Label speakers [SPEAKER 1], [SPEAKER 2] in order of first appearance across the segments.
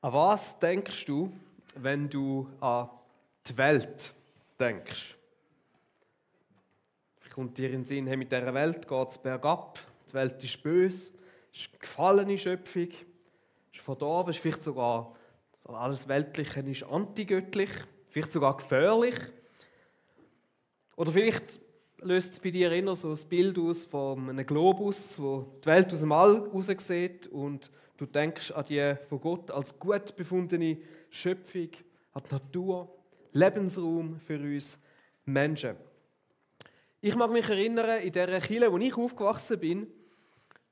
[SPEAKER 1] An was denkst du, wenn du an die Welt denkst? Vielleicht kommt dir in den Sinn, hey, mit dieser Welt geht es bergab, die Welt ist böse, ist eine gefallene Schöpfung, ist verdorben, ist vielleicht sogar alles Weltliche ist antigöttlich, vielleicht sogar gefährlich. Oder vielleicht löst es bei dir immer so ein Bild aus von einem Globus, wo die Welt aus dem All raus sieht und du denkst an die von Gott als gut befundene Schöpfung, an die Natur, Lebensraum für uns Menschen. Ich mag mich erinnern, in der Kirche, wo ich aufgewachsen bin,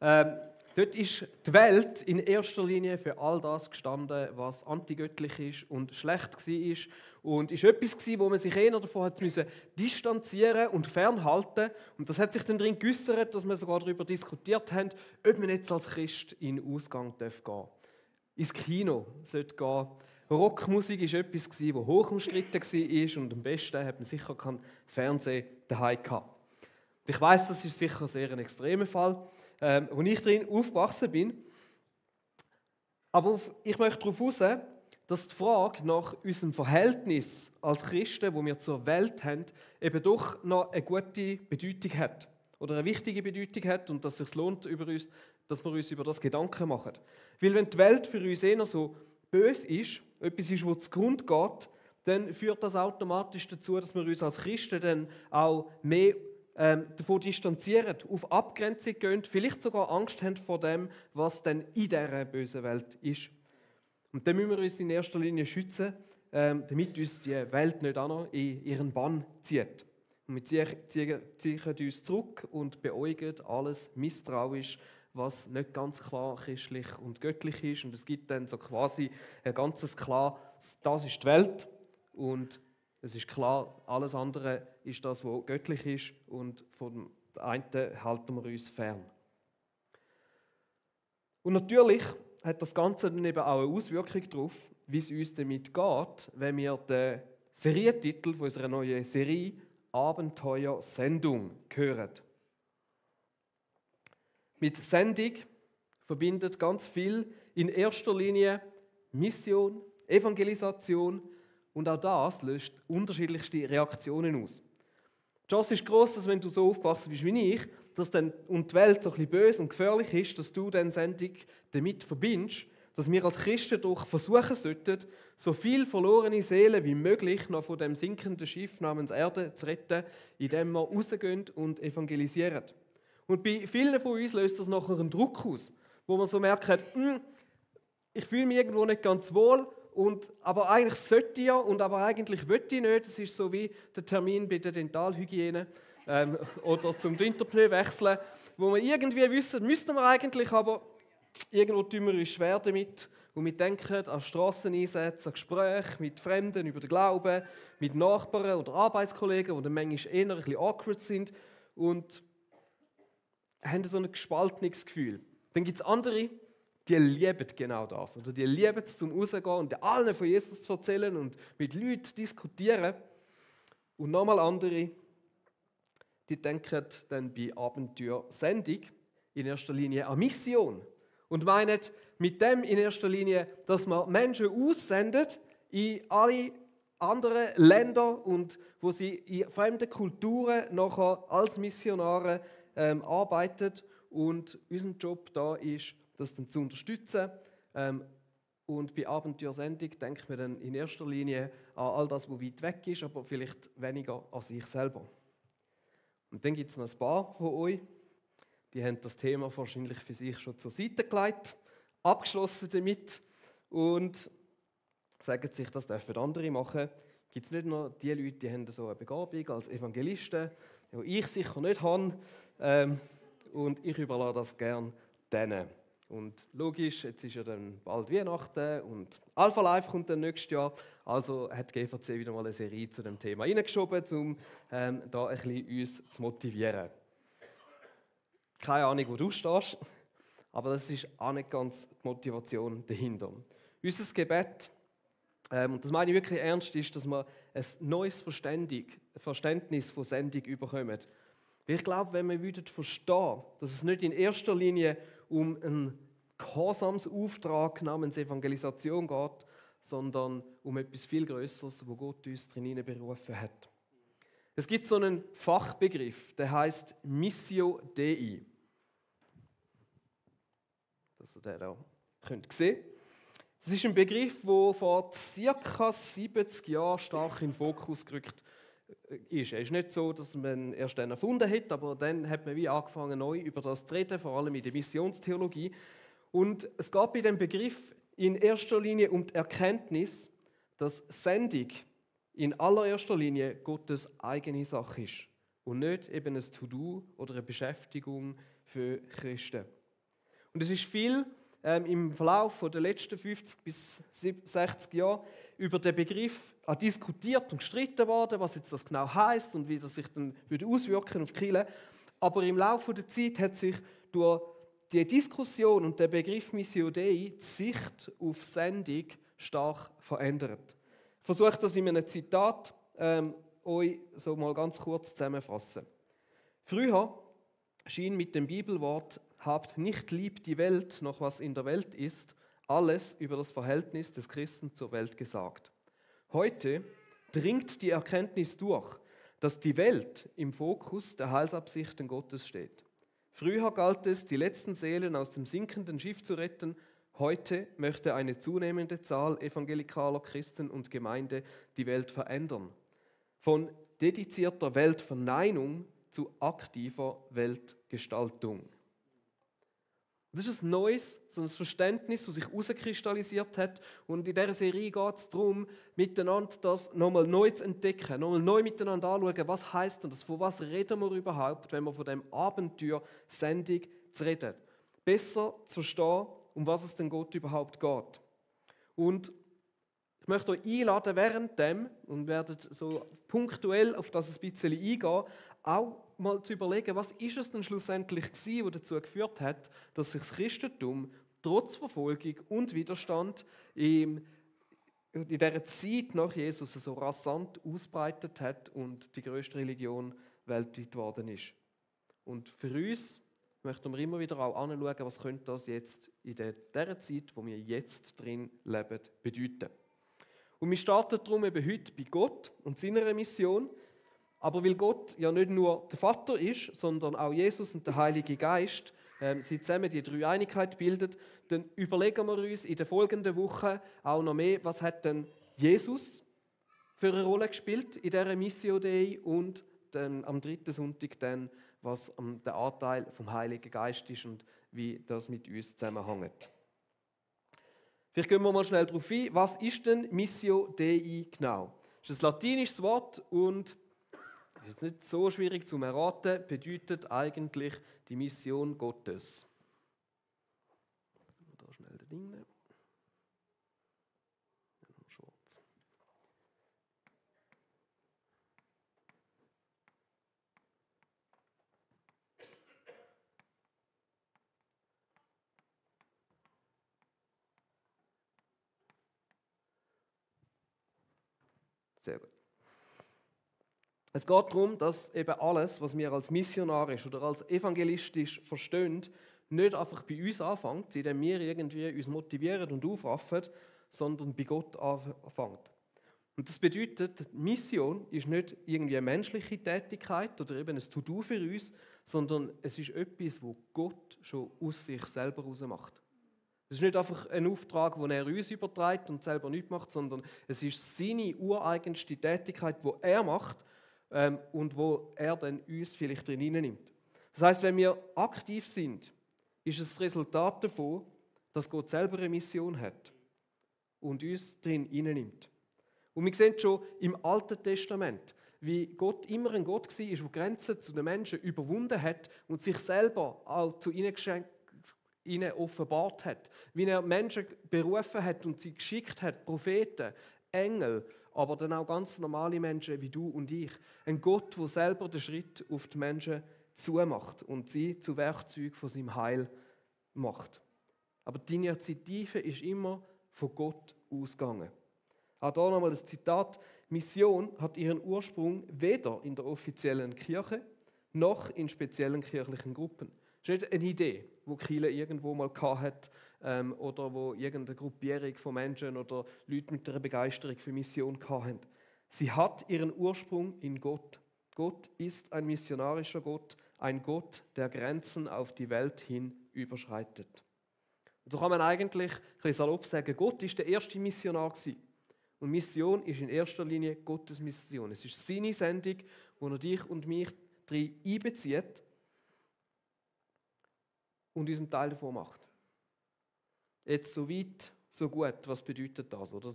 [SPEAKER 1] dort ist die Welt in erster Linie für all das gestanden, was antigöttlich ist und schlecht war. Und ist etwas gewesen, wo man sich eher davon hat müssen distanzieren und fernhalten. Und das hat sich dann darin geäussert, dass wir sogar darüber diskutiert haben, ob man jetzt als Christ in den Ausgang gehen darf. Ins Kino sollte gehen. Rockmusik war etwas, das hoch umstritten war und am besten hat man sicher keinen Fernseher daheim gehabt. Ich weiss, das ist sicher sehr ein extremer Fall, wo ich drin aufgewachsen bin. Aber ich möchte darauf hinaus, dass die Frage nach unserem Verhältnis als Christen, wo wir zur Welt haben, eben doch noch eine gute Bedeutung hat. Oder eine wichtige Bedeutung hat und dass es sich lohnt, dass wir uns über das Gedanken machen. Weil wenn die Welt für uns eher so böse ist, etwas ist, das zugrunde geht, dann führt das automatisch dazu, dass wir uns als Christen dann auch mehr davon distanzieren, auf Abgrenzung gehen, vielleicht sogar Angst haben vor dem, was dann in dieser bösen Welt ist. Und dann müssen wir uns in erster Linie schützen, damit uns die Welt nicht auch noch in ihren Bann zieht. Und wir ziehen uns zurück und beäugen alles misstrauisch, was nicht ganz klar christlich und göttlich ist. Und es gibt dann so quasi ein ganzes klar, das ist die Welt und es ist klar, alles andere ist das, was göttlich ist und von dem einen halten wir uns fern. Und natürlich hat das Ganze dann eben auch eine Auswirkung darauf, wie es uns damit geht, wenn wir den Serientitel von unserer neuen Serie Abenteuer-Sendung hören. Mit Sendung verbindet ganz viel in erster Linie Mission, Evangelisation und auch das löst unterschiedlichste Reaktionen aus. Die Chance ist gross, dass wenn du so aufgewachsen bist wie ich, dass dann und die Welt so ein bisschen böse und gefährlich ist, dass du dann Sendung damit verbindest, dass wir als Christen doch versuchen sollten, so viele verlorene Seelen wie möglich noch von dem sinkenden Schiff namens Erde zu retten, indem wir rausgehen und evangelisieren. Und bei vielen von uns löst das nachher einen Druck aus, wo man so merkt, ich fühle mich irgendwo nicht ganz wohl, aber eigentlich sollte ich ja, aber eigentlich will ich nicht. Das ist so wie der Termin bei der Dentalhygiene oder zum Winterpneu wechseln, wo wir irgendwie wissen, müssten wir eigentlich, aber irgendwo tun wir uns schwer damit. Und wir denken an Strasseneinsätze, an Gespräche mit Fremden über den Glauben, mit Nachbarn oder Arbeitskollegen, die dann manchmal eher ein bisschen awkward sind und haben so ein gespaltenes Gefühl. Dann gibt es andere, die lieben genau das. Oder die lieben es, zum rausgehen und allen von Jesus zu erzählen und mit Leuten diskutieren. Und nochmal andere, die denken dann bei Abenteuersendung in erster Linie an Mission. Und meinen mit dem in erster Linie, dass man Menschen aussendet in alle anderen Länder und wo sie in fremden Kulturen nachher als Missionare arbeiten. Und unser Job da ist, das dann zu unterstützen. Und bei Abenteuersendung denkt man dann in erster Linie an all das, was weit weg ist, aber vielleicht weniger an sich selber. Und dann gibt es noch ein paar von euch, die haben das Thema wahrscheinlich für sich schon zur Seite gelegt, abgeschlossen damit und sagen sich, das dürfen andere machen. Gibt es nicht nur die Leute, die haben so eine Begabung als Evangelisten, die ich sicher nicht habe, und ich überlasse das gerne denen. Und logisch, jetzt ist ja dann bald Weihnachten und Alpha Life kommt dann nächstes Jahr. Also hat die GVC wieder mal eine Serie zu dem Thema reingeschoben, um da ein bisschen uns zu motivieren. Keine Ahnung, wo du stehst, aber das ist auch nicht ganz die Motivation dahinter. Unser Gebet, und das meine ich wirklich ernst, ist, dass wir ein neues Verständnis von Sendung bekommen. Ich glaube, wenn wir verstehen, dass es nicht in erster Linie um einen Gehorsamsauftrag namens Evangelisation geht, sondern um etwas viel Größeres, wo Gott uns drin berufen hat. Es gibt so einen Fachbegriff, der heißt Missio Dei. Dass ihr den da könnt sehen. Das ist ein Begriff, der vor ca. 70 Jahren stark in den Fokus gerückt ist. Es ist nicht so, dass man erst dann erfunden hat, aber dann hat man wie angefangen, neu über das zu reden, vor allem in der Missionstheologie. Und es geht bei dem Begriff in erster Linie um die Erkenntnis, dass Sendung in allererster Linie Gottes eigene Sache ist und nicht eben ein To-Do oder eine Beschäftigung für Christen. Und es ist viel im Verlauf der letzten 50 bis 60 Jahre über den Begriff diskutiert und gestritten worden, was jetzt das genau heißt und wie das sich dann auswirken auf die Kirche. Aber im Laufe der Zeit hat sich durch die Diskussion und der Begriff Missio Dei die Sicht auf Sendung stark verändert. Ich versuche das in einem Zitat euch so mal ganz kurz zusammenfassen. Früher schien mit dem Bibelwort "Habt nicht lieb die Welt, noch was in der Welt ist", alles über das Verhältnis des Christen zur Welt gesagt. Heute dringt die Erkenntnis durch, dass die Welt im Fokus der Heilsabsichten Gottes steht. Früher galt es, die letzten Seelen aus dem sinkenden Schiff zu retten. Heute möchte eine zunehmende Zahl evangelikaler Christen und Gemeinde die Welt verändern. Von dedizierter Weltverneinung zu aktiver Weltgestaltung. Das ist ein neues, so ein Verständnis, das sich herauskristallisiert hat. Und in dieser Serie geht es darum, miteinander das nochmal neu zu entdecken, nochmal neu miteinander anschauen, was heisst denn das, von was reden wir überhaupt, wenn wir von dem Abenteuer Sendung zu reden. Besser zu verstehen, um was es denn Gott überhaupt geht. Und ich möchte euch einladen, währenddem, und werdet so punktuell auf das ein bisschen eingehen, auch mal zu überlegen, was ist es denn schlussendlich gewesen, was dazu geführt hat, dass sich das Christentum trotz Verfolgung und Widerstand in dieser Zeit nach Jesus so rasant ausbreitet hat und die grösste Religion weltweit geworden ist. Und für uns möchten wir immer wieder auch anschauen, was könnte das jetzt in dieser Zeit, wo wir jetzt drin leben, bedeuten. Und wir starten darum eben heute bei Gott und seiner Mission. Aber weil Gott ja nicht nur der Vater ist, sondern auch Jesus und der Heilige Geist, sie zusammen die Dreieinigkeit bilden, dann überlegen wir uns in den folgenden Wochen auch noch mehr, was hat denn Jesus für eine Rolle gespielt in dieser Missio Dei und dann am dritten Sonntag dann, was der Anteil vom Heiligen Geist ist und wie das mit uns zusammenhängt. Vielleicht gehen wir mal schnell darauf ein, was ist denn Missio Dei genau? Das ist ein latinisches Wort und ist nicht so schwierig zu erraten, bedeutet eigentlich die Mission Gottes. Da schnell den Ding nehmen. Schwarz. Sehr gut. Es geht darum, dass eben alles, was wir als missionarisch oder als evangelistisch verstehen, nicht einfach bei uns anfängt, indem wir irgendwie uns motivieren und aufraffen, sondern bei Gott anfängt. Und das bedeutet, Mission ist nicht irgendwie eine menschliche Tätigkeit oder eben ein To-Do für uns, sondern es ist etwas, wo Gott schon aus sich selber heraus macht. Es ist nicht einfach ein Auftrag, den er uns überträgt und selber nichts macht, sondern es ist seine ureigenste Tätigkeit, die er macht, und wo er dann uns vielleicht drin nimmt. Das heißt, wenn wir aktiv sind, ist es das Resultat davon, dass Gott selber eine Mission hat und uns drin nimmt. Und wir sehen schon im Alten Testament, wie Gott immer ein Gott war, der Grenzen zu den Menschen überwunden hat und sich selber auch zu ihnen offenbart hat. Wie er Menschen berufen hat und sie geschickt hat, Propheten, Engel, aber dann auch ganz normale Menschen wie du und ich. Ein Gott, der selber den Schritt auf die Menschen zumacht und sie zu Werkzeugen von seinem Heil macht. Aber die Initiative ist immer von Gott ausgegangen. Auch hier nochmal das Zitat: Mission hat ihren Ursprung weder in der offiziellen Kirche noch in speziellen kirchlichen Gruppen. Es ist nicht eine Idee, die Kirche irgendwo mal hatte oder wo irgendeine Gruppierung von Menschen oder Leute mit einer Begeisterung für Mission hatten. Sie hat ihren Ursprung in Gott. Gott ist ein missionarischer Gott, ein Gott, der Grenzen auf die Welt hin überschreitet. Und so kann man eigentlich ein bisschen salopp sagen, Gott ist der erste Missionar gewesen. Und Mission ist in erster Linie Gottes Mission. Es ist seine Sendung, wo er dich und mich drin einbezieht und uns einen Teil davon macht. Jetzt so weit, so gut. Was bedeutet das? Oder?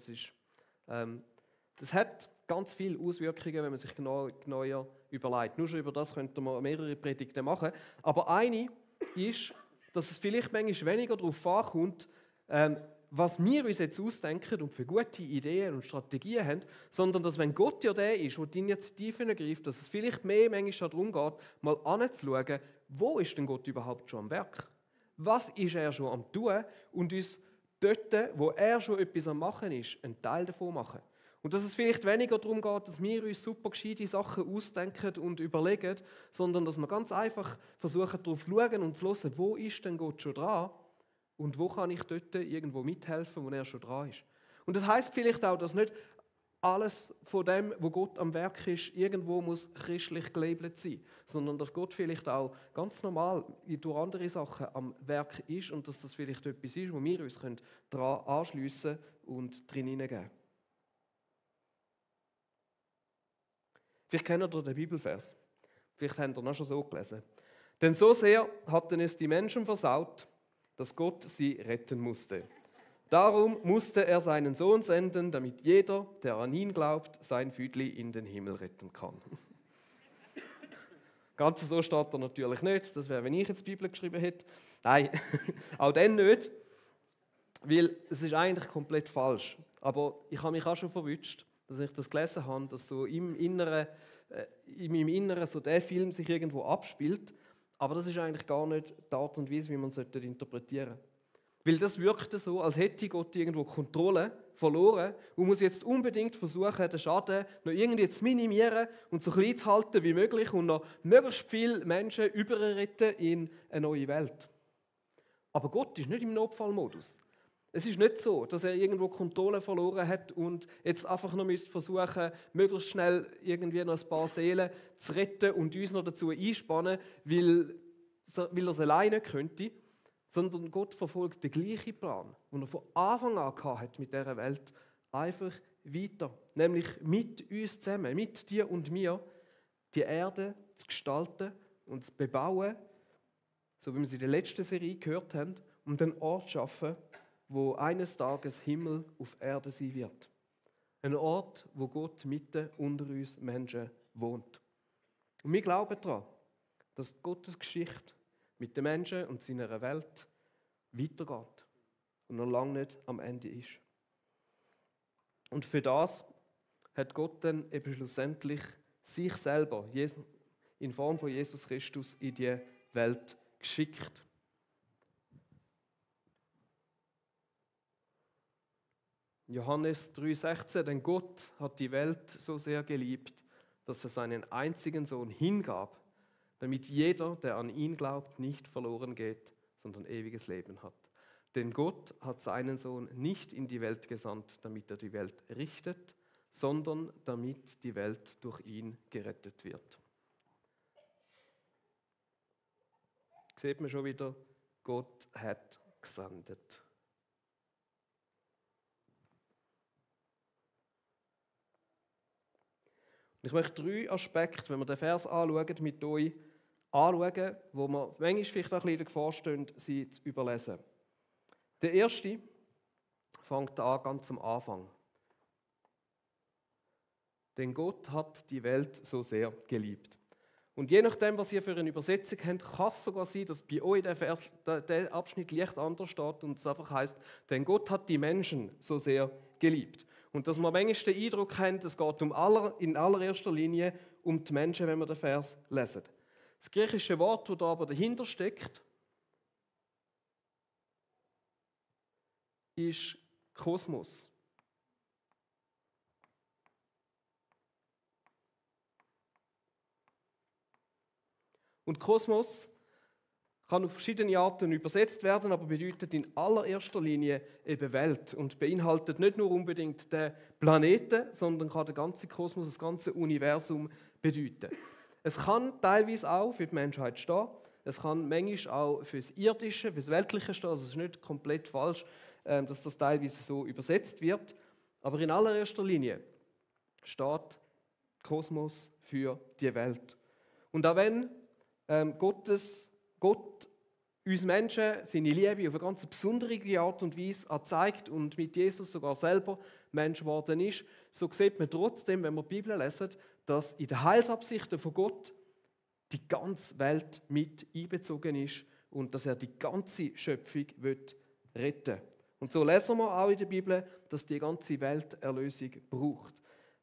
[SPEAKER 1] Das hat ganz viele Auswirkungen, wenn man sich genauer überlegt. Nur schon über das könnte man mehrere Predigten machen. Aber eine ist, dass es vielleicht manchmal weniger darauf ankommt, was wir uns jetzt ausdenken und für gute Ideen und Strategien haben, sondern dass, wenn Gott ja der ist, der die Initiative ergreift, dass es vielleicht mehr manchmal darum geht, mal anzuschauen, wo ist denn Gott überhaupt schon am Werk? Was ist er schon am Tun? Und uns dort, wo er schon etwas am Machen ist, einen Teil davon machen. Und dass es vielleicht weniger darum geht, dass wir uns super gescheite Sachen ausdenken und überlegen, sondern dass wir ganz einfach versuchen, darauf zu schauen und zu hören, wo ist denn Gott schon dran? Und wo kann ich dort irgendwo mithelfen, wo er schon dran ist? Und das heisst vielleicht auch, dass nicht alles von dem, wo Gott am Werk ist, irgendwo muss christlich gelabelt sein, sondern dass Gott vielleicht auch ganz normal durch andere Sachen am Werk ist und dass das vielleicht etwas ist, wo wir uns daran anschliessen und drin hineingeben. Vielleicht kennt ihr den Bibelvers. Vielleicht habt ihr ihn schon so gelesen. Denn so sehr hatten es die Menschen versaut, dass Gott sie retten musste. Darum musste er seinen Sohn senden, damit jeder, der an ihn glaubt, sein Füdli in den Himmel retten kann. Ganz so steht er natürlich nicht. Das wäre, wenn ich jetzt die Bibel geschrieben hätte. Nein, auch dann nicht. Weil es ist eigentlich komplett falsch. Aber ich habe mich auch schon verwünscht, dass ich das gelesen habe, dass so in meinem Inneren so der Film sich irgendwo abspielt. Aber das ist eigentlich gar nicht die Art und Weise, wie man es interpretieren sollte. Weil das wirkte so, als hätte Gott irgendwo Kontrolle verloren und muss jetzt unbedingt versuchen, den Schaden noch irgendwie zu minimieren und so klein zu halten wie möglich und noch möglichst viele Menschen überretten in eine neue Welt. Aber Gott ist nicht im Notfallmodus. Es ist nicht so, dass er irgendwo Kontrolle verloren hat und jetzt einfach noch versuchen, möglichst schnell irgendwie noch ein paar Seelen zu retten und uns noch dazu einspannen, weil er es alleine nicht könnte, sondern Gott verfolgt den gleichen Plan, den er von Anfang an hatte mit dieser Welt, einfach weiter. Nämlich mit uns zusammen, mit dir und mir, die Erde zu gestalten und zu bebauen, so wie wir es in der letzten Serie gehört haben, um den Ort zu schaffen, wo eines Tages Himmel auf Erde sein wird. Ein Ort, wo Gott mitten unter uns Menschen wohnt. Und wir glauben daran, dass Gottes Geschichte mit den Menschen und seiner Welt weitergeht und noch lange nicht am Ende ist. Und für das hat Gott dann eben schlussendlich sich selber in Form von Jesus Christus in die Welt geschickt. Johannes 3,16, denn Gott hat die Welt so sehr geliebt, dass er seinen einzigen Sohn hingab, damit jeder, der an ihn glaubt, nicht verloren geht, sondern ewiges Leben hat. Denn Gott hat seinen Sohn nicht in die Welt gesandt, damit er die Welt richtet, sondern damit die Welt durch ihn gerettet wird. Sieht man schon wieder, Gott hat gesandt. Ich möchte 3 Aspekte, wenn wir den Vers anschauen, mit euch anschauen, wo wir manchmal vielleicht auch ein bisschen in der Gefahr stehen, sie zu überlesen. Der erste fängt an ganz am Anfang. Denn Gott hat die Welt so sehr geliebt. Und je nachdem, was ihr für eine Übersetzung habt, kann es sogar sein, dass bei euch der Abschnitt leicht anders steht und es einfach heisst, denn Gott hat die Menschen so sehr geliebt. Und dass wir manchmal den Eindruck haben, es geht in allererster Linie um die Menschen, wenn wir den Vers lesen. Das griechische Wort, das da aber dahinter steckt, ist Kosmos. Und Kosmos kann auf verschiedene Arten übersetzt werden, aber bedeutet in allererster Linie eben Welt und beinhaltet nicht nur unbedingt den Planeten, sondern kann den ganzen Kosmos, das ganze Universum bedeuten. Es kann teilweise auch für die Menschheit stehen, es kann manchmal auch für das Irdische, für das Weltliche stehen, also es ist nicht komplett falsch, dass das teilweise so übersetzt wird, aber in allererster Linie steht Kosmos für die Welt. Und auch wenn Gott uns Menschen seine Liebe auf eine ganz besondere Art und Weise zeigt und mit Jesus sogar selber Mensch geworden ist, so sieht man trotzdem, wenn wir die Bibel lesen, dass in den Heilsabsichten von Gott die ganze Welt mit einbezogen ist und dass er die ganze Schöpfung retten will. Und so lesen wir auch in der Bibel, dass die ganze Welt Erlösung braucht.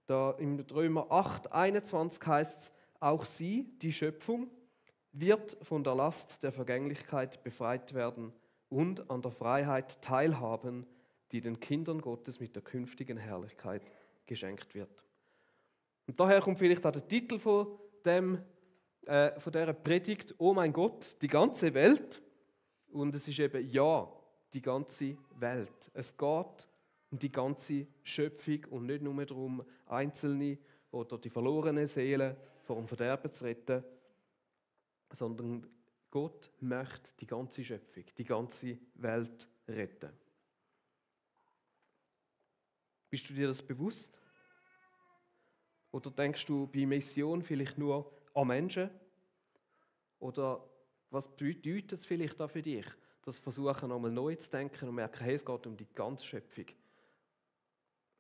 [SPEAKER 1] Da im Römer 8,21 heißt es, auch sie, die Schöpfung, wird von der Last der Vergänglichkeit befreit werden und an der Freiheit teilhaben, die den Kindern Gottes mit der künftigen Herrlichkeit geschenkt wird. Und daher kommt vielleicht auch der Titel von dieser Predigt, oh mein Gott, die ganze Welt. Und es ist eben ja, die ganze Welt. Es geht um die ganze Schöpfung und nicht nur darum, Einzelne oder die verlorenen Seelen vor dem Verderben zu retten, sondern Gott möchte die ganze Schöpfung, die ganze Welt retten. Bist du dir das bewusst? Oder denkst du bei Mission vielleicht nur an Menschen? Oder was bedeutet es vielleicht auch für dich, das Versuchen, einmal neu zu denken und merken, hey, es geht um die ganze Schöpfung?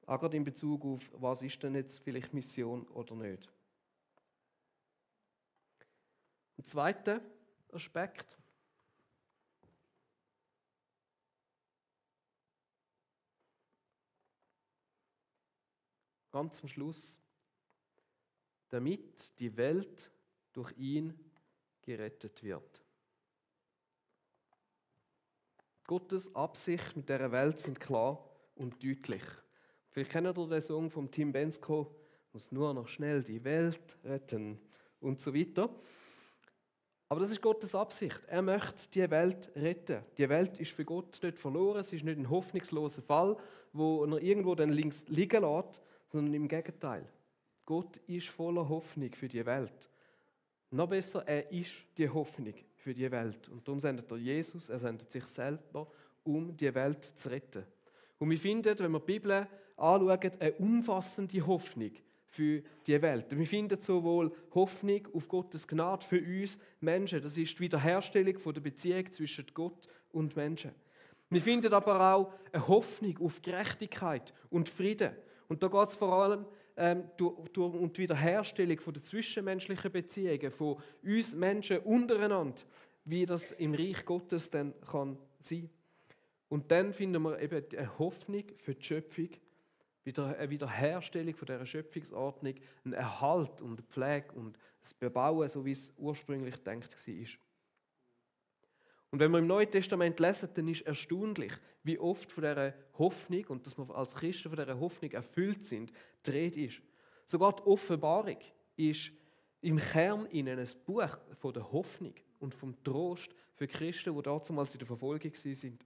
[SPEAKER 1] Auch gerade in Bezug auf, was ist denn jetzt vielleicht Mission oder nicht? Ein zweiter Aspekt. Ganz zum Schluss. Damit die Welt durch ihn gerettet wird. Gottes Absicht mit dieser Welt sind klar und deutlich. Vielleicht kennt ihr den Song von Tim Bendzko, muss nur noch schnell die Welt retten und so weiter. Aber das ist Gottes Absicht. Er möchte die Welt retten. Die Welt ist für Gott nicht verloren, es ist nicht ein hoffnungsloser Fall, wo er irgendwo dann links liegen lässt, sondern im Gegenteil. Gott ist voller Hoffnung für die Welt. Noch besser, er ist die Hoffnung für die Welt. Und darum sendet er Jesus, er sendet sich selber, um die Welt zu retten. Und wir finden, wenn wir die Bibel anschauen, eine umfassende Hoffnung für die Welt. Wir finden sowohl Hoffnung auf Gottes Gnade für uns Menschen, das ist die Wiederherstellung von der Beziehung zwischen Gott und Menschen. Wir finden aber auch eine Hoffnung auf Gerechtigkeit und Frieden. Und da geht es vor allem um die Wiederherstellung von der zwischenmenschlichen Beziehungen, von uns Menschen untereinander, wie das im Reich Gottes dann kann sein. Und dann finden wir eben eine Hoffnung für die Schöpfung, eine Wiederherstellung von dieser Schöpfungsordnung, ein Erhalt und eine Pflege und das Bebauen, so wie es ursprünglich gedacht war. Und wenn wir im Neuen Testament lesen, dann ist erstaunlich, wie oft von dieser Hoffnung und dass wir als Christen von dieser Hoffnung erfüllt sind, die Rede ist. Sogar die Offenbarung ist im Kern in ein Buch von der Hoffnung und vom Trost für Christen, die damals in der Verfolgung waren.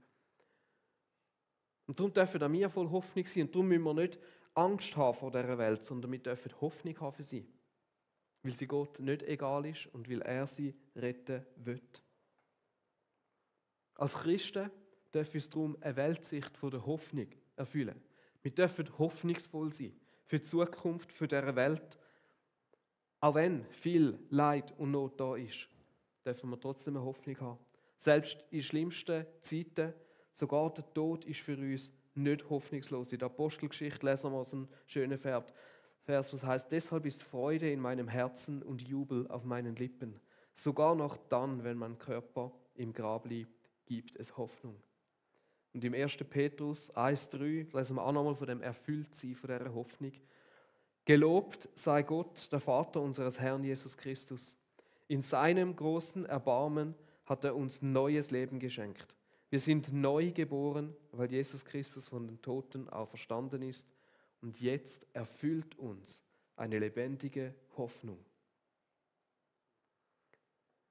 [SPEAKER 1] Und darum dürfen auch wir voll Hoffnung sein. Und darum müssen wir nicht Angst haben vor dieser Welt, sondern wir dürfen Hoffnung haben für sie. Weil sie Gott nicht egal ist und weil er sie retten will. Als Christen dürfen wir uns darum eine Weltsicht von der Hoffnung erfüllen. Wir dürfen hoffnungsvoll sein für die Zukunft, für diese Welt. Auch wenn viel Leid und Not da ist, dürfen wir trotzdem eine Hoffnung haben. Selbst in schlimmsten Zeiten, sogar der Tod ist für uns nicht hoffnungslos. In der Apostelgeschichte lesen wir so einen schönen Vers, was heißt: Deshalb ist Freude in meinem Herzen und Jubel auf meinen Lippen. Sogar noch dann, wenn mein Körper im Grab liegt, gibt es Hoffnung. Und im 1. Petrus 1,3 lesen wir auch nochmal von dem Erfülltsein, von dieser Hoffnung. Gelobt sei Gott, der Vater unseres Herrn Jesus Christus. In seinem großen Erbarmen hat er uns neues Leben geschenkt. Wir sind neu geboren, weil Jesus Christus von den Toten auferstanden ist. Und jetzt erfüllt uns eine lebendige Hoffnung.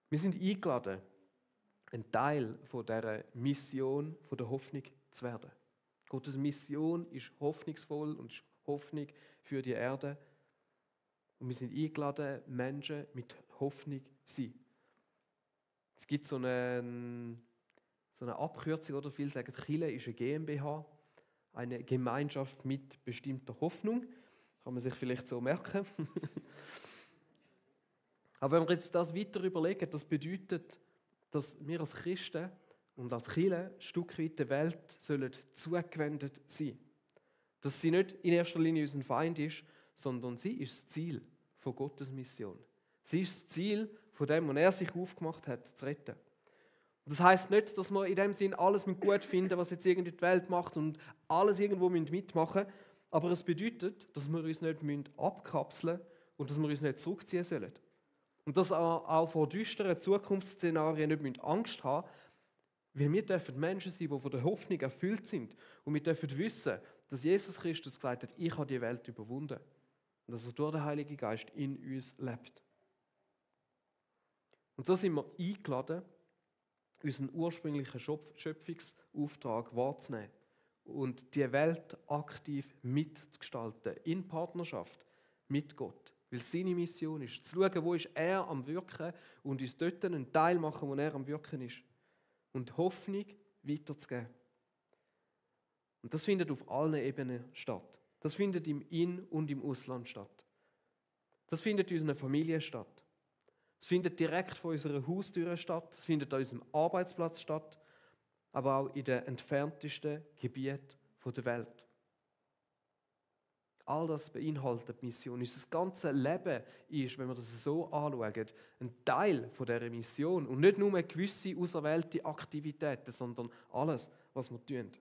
[SPEAKER 1] Wir sind eingeladen, ein Teil von dieser Mission, von der Hoffnung zu werden. Gottes Mission ist hoffnungsvoll und ist Hoffnung für die Erde. Und wir sind eingeladen, Menschen mit Hoffnung zu sein. Es gibt so eine Abkürzung, oder viele sagen, Kirche ist eine GmbH, eine Gemeinschaft mit bestimmter Hoffnung. Kann man sich vielleicht so merken. Aber wenn wir jetzt das weiter überlegen, das bedeutet, dass wir als Christen und als Kirche ein Stück weit der Welt sollen zugewendet sein. Dass sie nicht in erster Linie unser Feind ist, sondern sie ist das Ziel von Gottes Mission. Sie ist das Ziel von dem, was er sich aufgemacht hat, zu retten. Das heisst nicht, dass wir in dem Sinn alles gut finden, was jetzt irgendwie die Welt macht und alles irgendwo mitmachen müssen. Aber es bedeutet, dass wir uns nicht abkapseln müssen und dass wir uns nicht zurückziehen sollen. Und dass wir auch vor düsteren Zukunftsszenarien nicht Angst haben müssen, weil wir dürfen Menschen sein, die von der Hoffnung erfüllt sind. Und wir dürfen wissen, dass Jesus Christus gesagt hat, ich habe die Welt überwunden. Und dass er durch den Heiligen Geist in uns lebt. Und so sind wir eingeladen, unseren ursprünglichen Schöpfungsauftrag wahrzunehmen und die Welt aktiv mitzugestalten, in Partnerschaft mit Gott. Weil seine Mission ist, zu schauen, wo ist er am Wirken und uns dort einen Teil machen, wo er am Wirken ist. Und Hoffnung weiterzugeben. Und das findet auf allen Ebenen statt. Das findet im In- und im Ausland statt. Das findet in unserer Familie statt. Es findet direkt vor unserer Haustür statt, es findet an unserem Arbeitsplatz statt, aber auch in den entferntesten Gebieten der Welt. All das beinhaltet die Mission. Unser ganzes Leben ist, wenn wir das so anschauen, ein Teil von dieser Mission und nicht nur gewisse auserwählte Aktivitäten, sondern alles, was wir tun.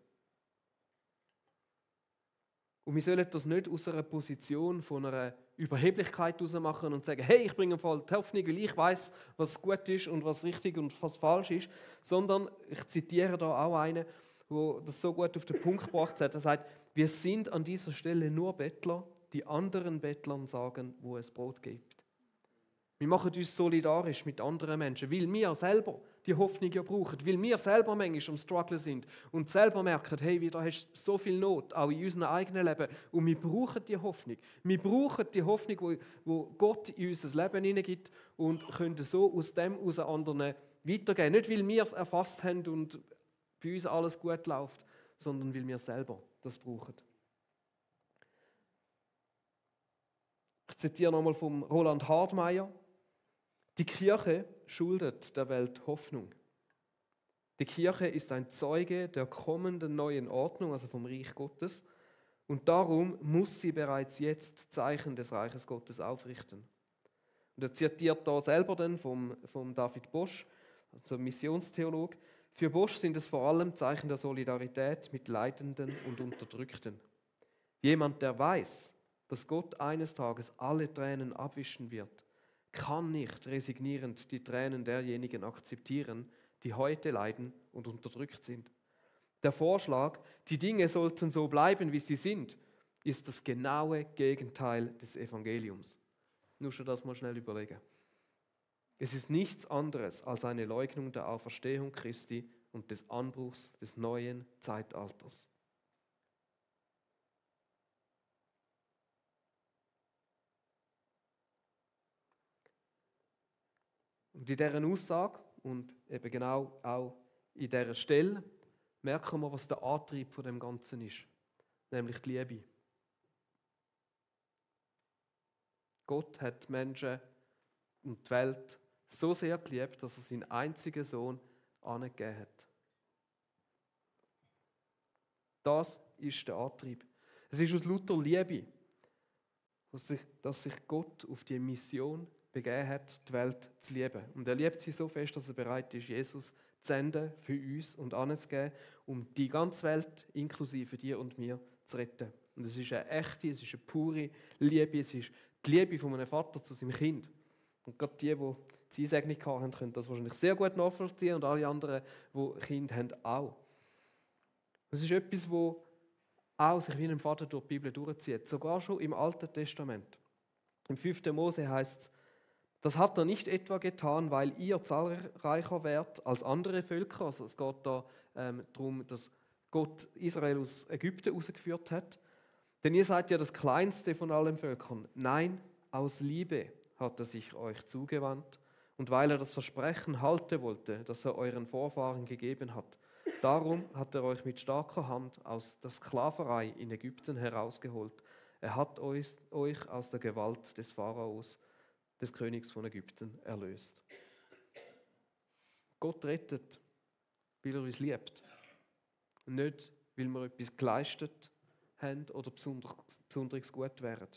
[SPEAKER 1] Und wir sollen das nicht aus einer Position von einer Überheblichkeit heraus machen und sagen, hey, ich bringe voll die Hoffnung, weil ich weiß, was gut ist und was richtig und was falsch ist, sondern ich zitiere da auch einen, der das so gut auf den Punkt gebracht hat. Er sagt, wir sind an dieser Stelle nur Bettler, die anderen Bettlern sagen, wo es Brot gibt. Wir machen uns solidarisch mit anderen Menschen, weil wir selber die Hoffnung ja brauchen, weil wir selber manchmal am Struggle sind und selber merken, hey, da hast so viel Not, auch in unserem eigenen Leben. Und wir brauchen die Hoffnung. Wir brauchen die Hoffnung, wo Gott in unser Leben hineingibt und können so aus dem aus anderen weitergeben. Nicht, weil wir es erfasst haben und bei uns alles gut läuft, sondern weil wir selber das brauchen. Ich zitiere nochmal vom Roland Hardmeier. Die Kirche schuldet der Welt Hoffnung. Die Kirche ist ein Zeuge der kommenden neuen Ordnung, also vom Reich Gottes. Und darum muss sie bereits jetzt Zeichen des Reiches Gottes aufrichten. Und er zitiert da selber dann vom David Bosch, also Missionstheolog. Für Bosch sind es vor allem Zeichen der Solidarität mit Leidenden und Unterdrückten. Jemand, der weiß, dass Gott eines Tages alle Tränen abwischen wird, kann nicht resignierend die Tränen derjenigen akzeptieren, die heute leiden und unterdrückt sind. Der Vorschlag, die Dinge sollten so bleiben, wie sie sind, ist das genaue Gegenteil des Evangeliums. Nur schon das mal schnell überlegen. Es ist nichts anderes als eine Leugnung der Auferstehung Christi und des Anbruchs des neuen Zeitalters. Und in dieser Aussage und eben genau auch in dieser Stelle merken wir, was der Antrieb von dem Ganzen ist, nämlich die Liebe. Gott hat die Menschen und die Welt so sehr geliebt, dass er seinen einzigen Sohn angegeben hat. Das ist der Antrieb. Es ist aus lauter Liebe, dass sich Gott auf die Mission begeben hat, die Welt zu lieben. Und er liebt sie so fest, dass er bereit ist, Jesus zu senden, für uns und anzugeben, um die ganze Welt, inklusive dir und mir, zu retten. Und es ist eine echte, es ist eine pure Liebe, es ist die Liebe von einem Vater zu seinem Kind. Und gerade die Einsegnung hatten, können das wahrscheinlich sehr gut nachvollziehen und alle anderen, die Kinder haben, auch. Es ist etwas, das auch sich wie ein Vater durch die Bibel durchzieht, sogar schon im Alten Testament. Im 5. Mose heißt es, Das hat er nicht etwa getan, weil ihr zahlreicher wärt als andere Völker. Also es geht da darum, dass Gott Israel aus Ägypten herausgeführt hat. Denn ihr seid ja das kleinste von allen Völkern. Nein, aus Liebe hat er sich euch zugewandt und weil er das Versprechen halten wollte, das er euren Vorfahren gegeben hat. Darum hat er euch mit starker Hand aus der Sklaverei in Ägypten herausgeholt. Er hat euch aus der Gewalt des Pharaos, des Königs von Ägypten, erlöst. Gott rettet, weil er uns liebt. Und nicht, weil wir etwas geleistet haben oder besonders gut wären.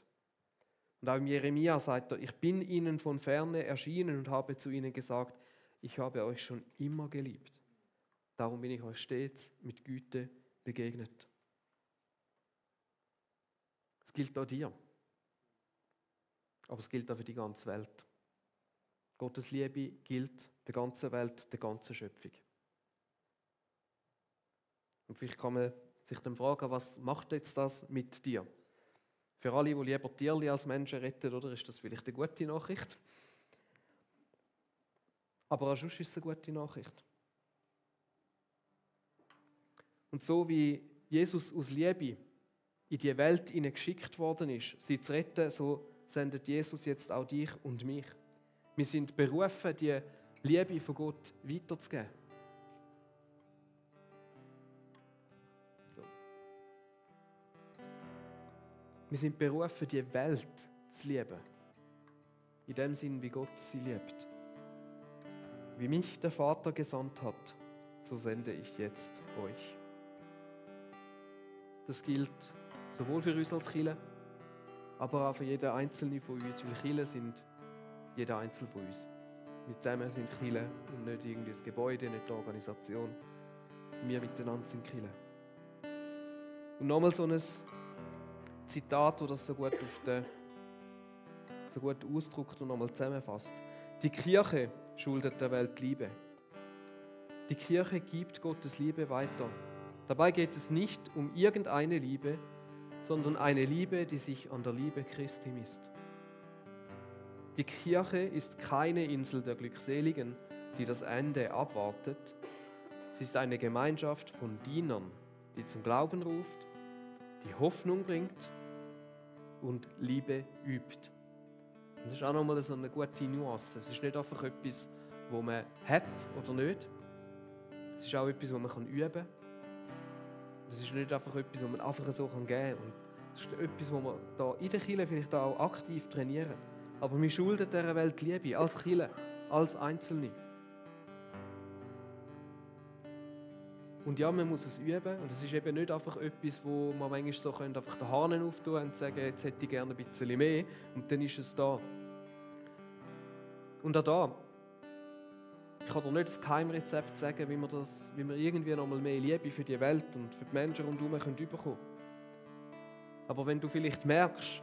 [SPEAKER 1] Und auch im Jeremia sagt er, ich bin ihnen von ferne erschienen und habe zu ihnen gesagt, ich habe euch schon immer geliebt. Darum bin ich euch stets mit Güte begegnet. Es gilt auch dir. Aber es gilt auch für die ganze Welt. Gottes Liebe gilt der ganzen Welt, der ganzen Schöpfung. Und vielleicht kann man sich dann fragen, was macht jetzt das mit dir? Für alle, die lieber Tierli als Menschen retten, oder, ist das vielleicht eine gute Nachricht? Aber auch sonst ist es eine gute Nachricht. Und so wie Jesus aus Liebe in die Welt geschickt worden ist, sie zu retten, so sendet Jesus jetzt auch dich und mich. Wir sind berufen, die Liebe von Gott weiterzugeben. Wir sind berufen, die Welt zu lieben. In dem Sinn, wie Gott sie liebt. Wie mich der Vater gesandt hat, so sende ich jetzt euch. Das gilt sowohl für uns als Kirche, aber auch für jeden Einzelnen von uns. Weil Kirchen sind jeder Einzelne von uns. Wir zusammen sind Kirche und nicht irgendwie das Gebäude, nicht die Organisation. Wir miteinander sind Kirche. Und nochmal so ein Zitat, das das so gut ausdrückt und nochmal zusammenfasst. Die Kirche schuldet der Welt Liebe. Die Kirche gibt Gottes Liebe weiter. Dabei geht es nicht um irgendeine Liebe, sondern eine Liebe, die sich an der Liebe Christi misst. Die Kirche ist keine Insel der Glückseligen, die das Ende abwartet. Sie ist eine Gemeinschaft von Dienern, die zum Glauben ruft, die Hoffnung bringt und Liebe übt. Das ist auch nochmal so eine gute Nuance. Es ist nicht einfach etwas, wo man hat oder nicht. Es ist auch etwas, was man üben kann. Es ist nicht einfach etwas, was man einfach so geben kann. Und es ist etwas, was wir da in der Kirche vielleicht auch aktiv trainieren. Aber wir schulden dieser Welt Liebe, als Kirche, als Einzelne. Und ja, man muss es üben. Und es ist eben nicht einfach etwas, wo man manchmal so einfach den Hahn auftun und sagen, jetzt hätte ich gerne ein bisschen mehr. Und dann ist es da. Und auch da, ich kann dir nicht das Geheimrezept sagen, wie wir irgendwie noch mal mehr Liebe für die Welt und für die Menschen rundherum bekommen können. Aber wenn du vielleicht merkst,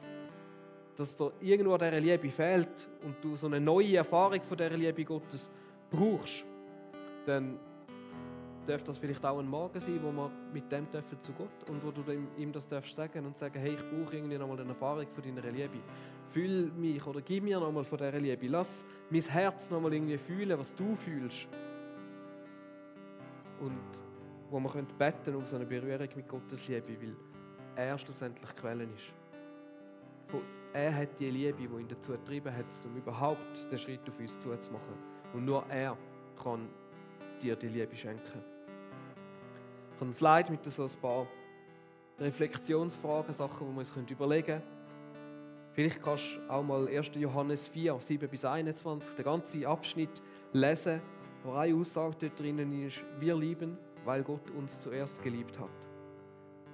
[SPEAKER 1] dass dir irgendwo an dieser Liebe fehlt und du so eine neue Erfahrung von dieser Liebe Gottes brauchst, dann darf das vielleicht auch ein Morgen sein, wo wir mit dem zu Gott und wo du ihm das darfst sagen und sagen, hey, ich brauche irgendwie noch mal eine Erfahrung von deiner Liebe. Fühl mich oder gib mir noch mal von dieser Liebe. Lass mein Herz noch mal irgendwie fühlen, was du fühlst. Und wo wir beten können um so eine Berührung mit Gottes Liebe, weil er schlussendlich Quelle ist. Er hat die Liebe, die ihn dazu getrieben hat, um überhaupt den Schritt auf uns zuzumachen. Und nur er kann dir die Liebe schenken. Ich habe ein Slide mit so ein paar Reflexionsfragen, Sachen, die wir uns überlegen können. Vielleicht kannst du auch mal 1. Johannes 4, 7-21, den ganzen Abschnitt lesen, wo eine Aussage dort drinnen ist, wir lieben, weil Gott uns zuerst geliebt hat.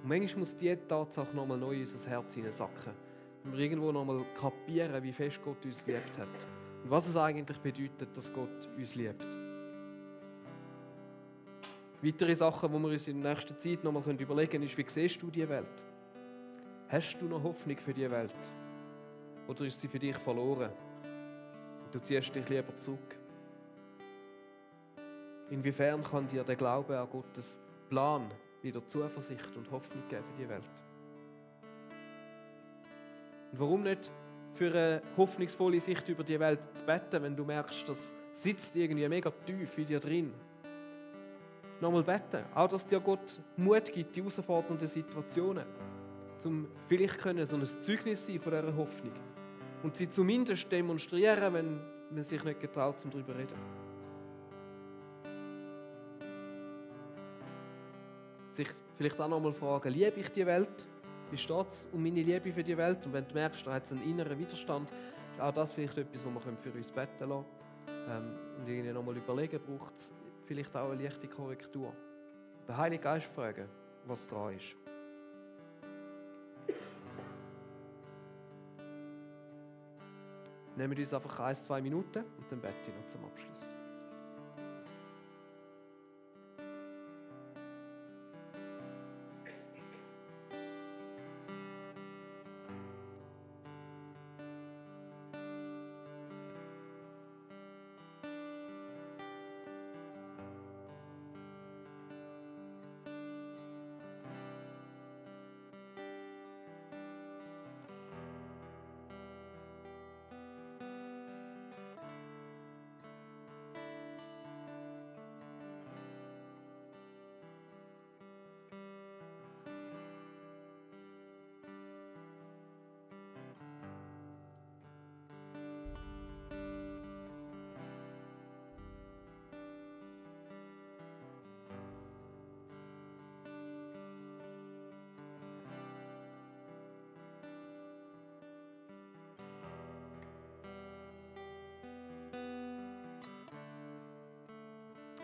[SPEAKER 1] Und manchmal muss diese Tatsache nochmal neu in unser Herz hineinsacken. Und wir irgendwo nochmal kapieren, wie fest Gott uns geliebt hat. Und was es eigentlich bedeutet, dass Gott uns liebt. Weitere Sachen, die wir uns in der nächsten Zeit nochmal überlegen können, ist, wie siehst du die Welt? Hast du noch Hoffnung für die Welt? Oder ist sie für dich verloren? Und du ziehst dich lieber zurück. Inwiefern kann dir der Glaube an Gottes Plan wieder Zuversicht und Hoffnung geben für die Welt? Und warum nicht für eine hoffnungsvolle Sicht über die Welt zu beten, wenn du merkst, das sitzt irgendwie mega tief in dir drin. Nochmal beten. Auch, dass dir Gott Mut gibt, die herausfordernden Situationen. Um vielleicht können so ein Zeugnis sein von dieser Hoffnung. Und sie zumindest demonstrieren, wenn man sich nicht getraut, darüber zu reden. Sich vielleicht auch nochmal fragen, liebe ich die Welt? Wie steht es um meine Liebe für die Welt? Und wenn du merkst, da hat es einen inneren Widerstand, ist auch das vielleicht etwas, wo wir für uns beten lassen können. Und irgendwie nochmal überlegen, braucht es vielleicht auch eine leichte Korrektur. Den Heiligen Geist fragen, was dran ist. Nehmen wir uns einfach 1-2 Minuten und dann bete ich noch zum Abschluss.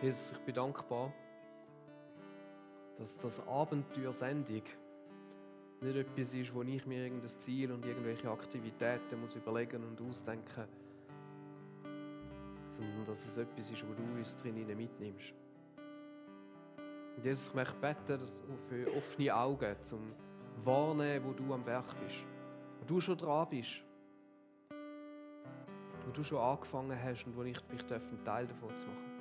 [SPEAKER 1] Jesus, ich bin dankbar, dass das Abenteuersendung nicht etwas ist, wo ich mir irgendein Ziel und irgendwelche Aktivitäten muss überlegen und ausdenken muss, sondern dass es etwas ist, wo du uns drin mitnimmst. Und Jesus, ich möchte beten, dass für offene Augen, zum Wahrnehmen, wo du am Werk bist, wo du schon dran bist, wo du schon angefangen hast und wo ich mich einen Teil davon zu machen.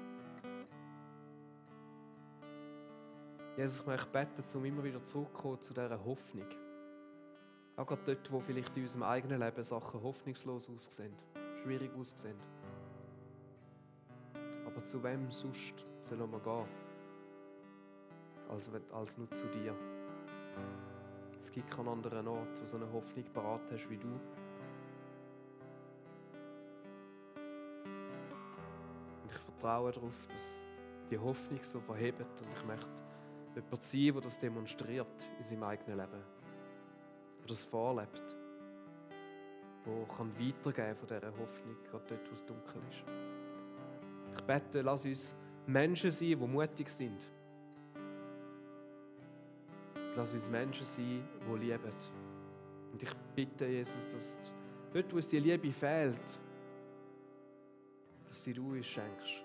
[SPEAKER 1] Jesus, ich möchte beten, um immer wieder zurückzukommen zu dieser Hoffnung. Auch gerade dort, wo vielleicht in unserem eigenen Leben Sachen hoffnungslos aussehen, schwierig aussehen. Aber zu wem sonst sollen wir gehen, als nur zu dir? Es gibt keinen anderen Ort, wo so eine Hoffnung parat hast wie du. Und ich vertraue darauf, dass die Hoffnung so verhebt und ich möchte jemand sein, der das demonstriert in seinem eigenen Leben. Der das vorlebt. Der kann weitergeben von dieser Hoffnung, gerade dort, wo es dunkel ist. Ich bete, lass uns Menschen sein, die mutig sind. Lass uns Menschen sein, die lieben. Und ich bitte, Jesus, dass dort, wo es die Liebe fehlt, dass du uns schenkst.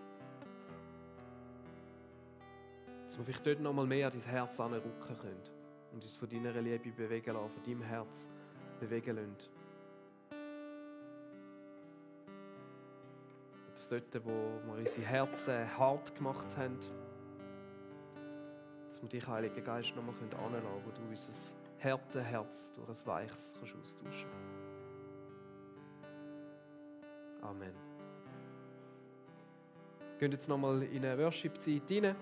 [SPEAKER 1] Dass wir vielleicht dort noch mal mehr an dein Herz anrücken können und uns von deiner Liebe bewegen lassen, von deinem Herz bewegen lassen. Dass dort, wo wir unsere Herzen hart gemacht haben, dass wir dich, Heiliger Geist, noch mal anlassen können, wo du unser hartes Herz durch ein weiches austauschen kannst. Amen. Wir gehen jetzt noch mal in eine Worship-Zeit rein.